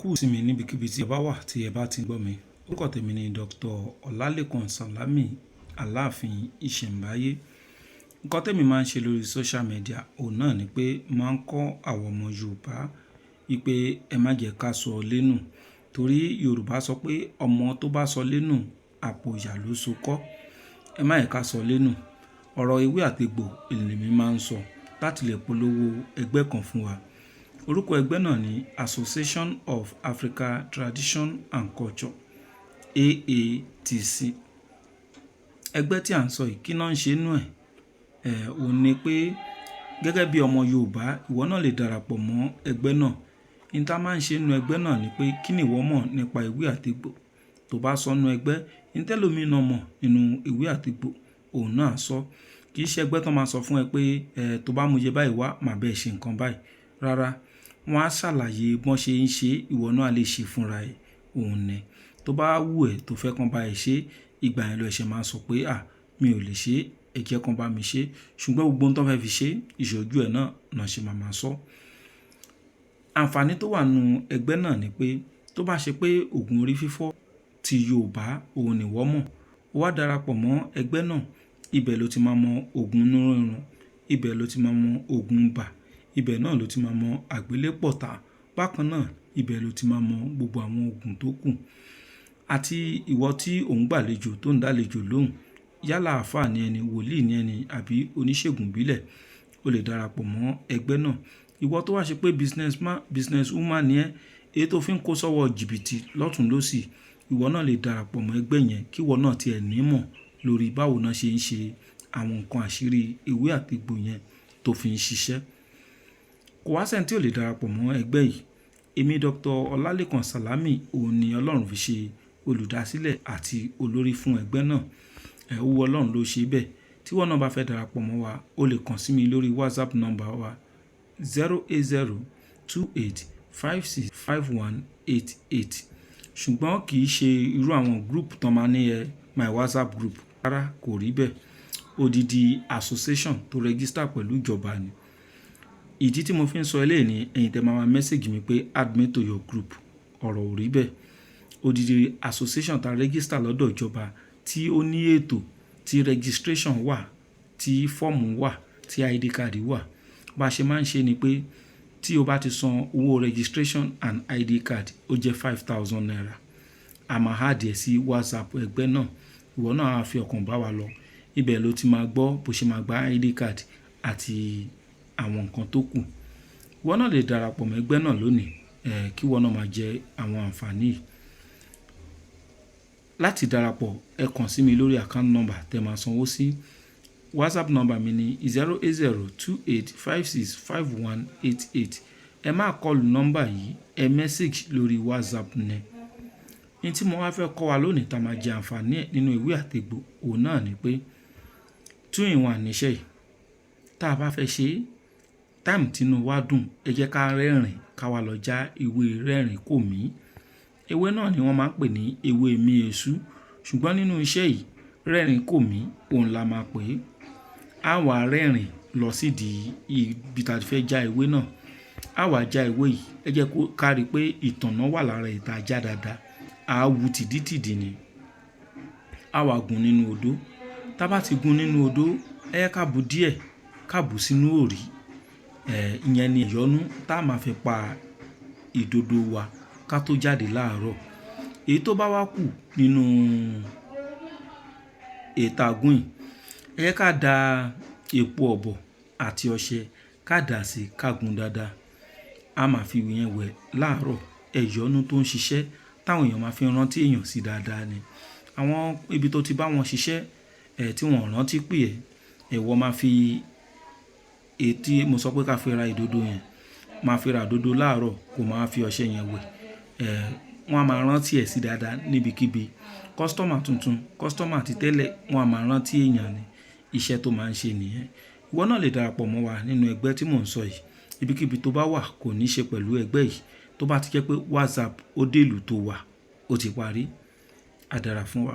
Kú ìsinmi níbikíbi tí ẹ bá wà tí ẹ bá ti ń gbọ́ mi. Orúkọ tèmi ni Dr. Ọlálékan Sàlámì Aláàfin Ìṣẹ̀mbáyé. Nǹkan tèmi máa ń ṣe lórí social media, òun náà ni pé máa ń kọ́ àwọn ọmọ Yorùbá wípé ẹ má jẹ ká sọ lé nù. Torí Yorùbá sọ pé ọmọ tó bá sọ lé nù, àpò ìyà ló so kọ́. Ẹ má jẹ ká sọ lé nù. Ọ̀rọ̀ ewé àti egbò lèmi máa ń sọ láti lè polówó ẹgbẹ́ kan fún wa. Orúkọ ẹgbẹ́ náà ni Association of Africa Tradition and Culture, AATC. Ẹgbẹ́ tí à ń sọ yìí, kí náà ń ṣe nínú ẹ̀? Òun ni pé gẹ́gẹ́ bí ọmọ Yorùbá, ìwọ náà lè darapọ̀ mọ́ ẹgbẹ́ náà. Ohun tí a máa ń ṣe nínú ẹgbẹ́ náà ni pé kí ni ìwọ mọ̀ nípa ewé àti egbò? Tó bá sọ nínú ẹgbẹ́, ohun tẹ́lòmí náà mọ̀ nínú ewé àti egbò, òun náà á sọ. Kì í ṣe ẹgbẹ́ tó máa sọ fún ẹ pé, tó bá mú iye báyìí wá, màá bá ẹ ṣe nǹkan báyìí. Rárá, wọ́n á ṣàlàyé bí wọ́n ṣe ń ṣe, ìwọ náà lè ṣe fúnra ẹ, òun ni. Tó bá wù ẹ́ tó fẹ́ kí wọ́n bá ẹ ṣe, ìgbà yẹn lọ ṣe máa sọ pé, "À, mi ò lè ṣe, ẹ jẹ́ kí wọ́n bá mi ṣe." Ṣùgbọ́n gbogbo ohun tó fẹ́ fi ṣe, ìṣojú ẹ náà náà ṣe máa máa sọ. Àǹfààní tó wà nínú ẹgbẹ́ náà ni pé tó bá ṣe pé òògùn orí fífọ́ ti Yorùbá òun ni ìwọ mọ̀, ó wá darapọ̀ mọ́ ẹgbẹ́ náà, ibẹ̀ ló ti máa mọ òògùn inú rírun, ibẹ̀ ló ti máa mọ òògùn ibà, ibẹ̀ náà ló ti máa mọ àgbélépọ̀tà. Bákan náà, ibẹ̀ ló ti máa mọ gbogbo àwọn òògùn tó kù. Àti ìwọ tí ò ń gbàlejò tó ń dálejò lóhùn, yálà àlfáà ni ẹni, wòlíì ni ẹni àbí oníṣègùn ìbílẹ̀, o lè darapọ̀ mọ́ ẹgbẹ́ náà. Ìwọ tó wá ṣe pé businessman, businesswoman ni ẹ́, èyí tó fi ń kó sọ́wọ́ jìbìtì lọ́tùn lọ́sì, ìwọ náà lè darapọ̀ mọ́ ẹgbẹ́ yẹn kí ìwọ náà tí ẹ ní mọ̀ lórí báwo náà ṣe ń ṣe àwọn nǹkan àṣírí ewé àti egbò yẹn tó fi ń ṣiṣẹ́. Kò wá sí ẹni tí ò lè darapọ̀ mọ́ ẹgbẹ́ yìí. Èmi Dr. Ọlálékan Sàlámì, òun ni Ọlọ́run fi ṣe olùdásílẹ̀ àti olórí fún ẹgbẹ́ náà. Ó wu Ọlọ́run ló ṣe bẹ́ẹ̀. Tí ìwọ náà bá fẹ́ darapọ̀ mọ́ wa, o lè kàn sí mi lórí WhatsApp number wa 08028565188. Ṣùgbọ́n kì í ṣe irú àwọn group tó máa ní ẹ my WhatsApp group. Rárá, kò rí bẹ́ẹ̀. Odidi association tó register pẹ̀lú ìjọba ni. Ìdí tí mo fi ń sọ eléyìí ni ẹ̀yin tẹ máa ma message mi pé add me to your group. Ọ̀rọ̀ ò rí bẹ́ẹ̀. Odidi association tá register lọ́dọ̀ ìjọba tí ó ní ètò, tí registration wà, tí fọ́ọ̀mù wà, tí ID card wà. Bá ṣe máa ń ṣe ni pé tí o bá ti san owó registration and ID card, ó jẹ́ ₦5,000. A máa add ẹ sí WhatsApp ẹgbẹ́ náà. Ìwọ náà á fi ọkàn bá wa lọ. Ibẹ̀ ló ti máa gbọ́ bó ṣe máa gba ID card àti àwọn nǹkan tó kù. Ìwọ náà lè darapọ̀ mọ́ ẹgbẹ́ náà lónìí, kí ìwọ náà máa jẹ àwọn àǹfààní yìí. Láti darapọ̀, ẹ kàn sí mi lórí account number tẹ máa sanwó sí. WhatsApp number mi ni 08028565188. Ẹ má call number yìí, ẹ message lórí WhatsApp ni. Ohun tí mo wá fẹ́ kọ́ wa lónìí tá máa jẹ àǹfààní ẹ̀ nínú ewé àti egbò, òun náà ni pé two in one níṣẹ́ yìí. Tí a bá fẹ́ ṣe, time tí inú wa dùn, ẹ jẹ́ ká rẹ́rìn ká wá lọ já ewé rẹ́rìn kò mí. Ewé náà ni wọ́n máa ń pè ní ewé míesú. Ṣùgbọ́n nínú iṣẹ́ yìí, rẹ́rìn kò mí, òun la máa pè é. A wà rẹ́rìn lọ sídi ibi tí a ti fẹ́ já ewé náà. A wà já ewé yìí, ẹ jẹ́ kó ká rí pé ìtànná wà lára èyí tá já dáadáa. A wú tìdítìdí ni. A wà gún nínú odó. Tá bá ti gún nínú odó, ẹ jẹ́ ká bu díẹ̀, ká bu sínú òrí. Ìyẹn ni ìyọnu tá a máa fi pa ìdodo wa ká tó jáde láàárọ̀. Èyí tó bá wá kù nínú èyí tá gún yìí, ẹ jẹ́ ká da epo ọ̀bọ̀ àti ọṣẹ ká dà á sí ká gún dáadáa. A máa fi ìyẹn wẹ̀ láàárọ̀. Ẹ̀yọnu tó ń ṣiṣẹ́ táwọn èèyàn máa fi rántí èèyàn sí dáadáa ni. Àwọn ibi tó ti bá wọn ṣiṣẹ́, tí wọ́n ò rántí pè ẹ́, ìwọ máa fi èyí tí mo sọ pé ká fi ra ìdodo yẹn, máa fi ra ìdodo láàárọ̀ kó máa fi ọṣẹ yẹn wẹ̀. Wọ́n á máa rántí ẹ sí dáadáa níbikíbi. Customer tuntun, customer ti tẹ́lẹ̀, wọ́n á máa rántí èèyàn ni. Iṣẹ́ tó máa ń ṣe nìyẹn. Ìwọ náà lè darapọ̀ mọ́ wa nínú ẹgbẹ́ tí mò ń sọ yìí. Ibikíbi tó bá wà kò ní ṣe pẹ̀lú ẹgbẹ́ yìí. Tó bá ti jẹ́ pé WhatsApp ó dé ìlú tó wà, ó ti parí. A dára fún wa.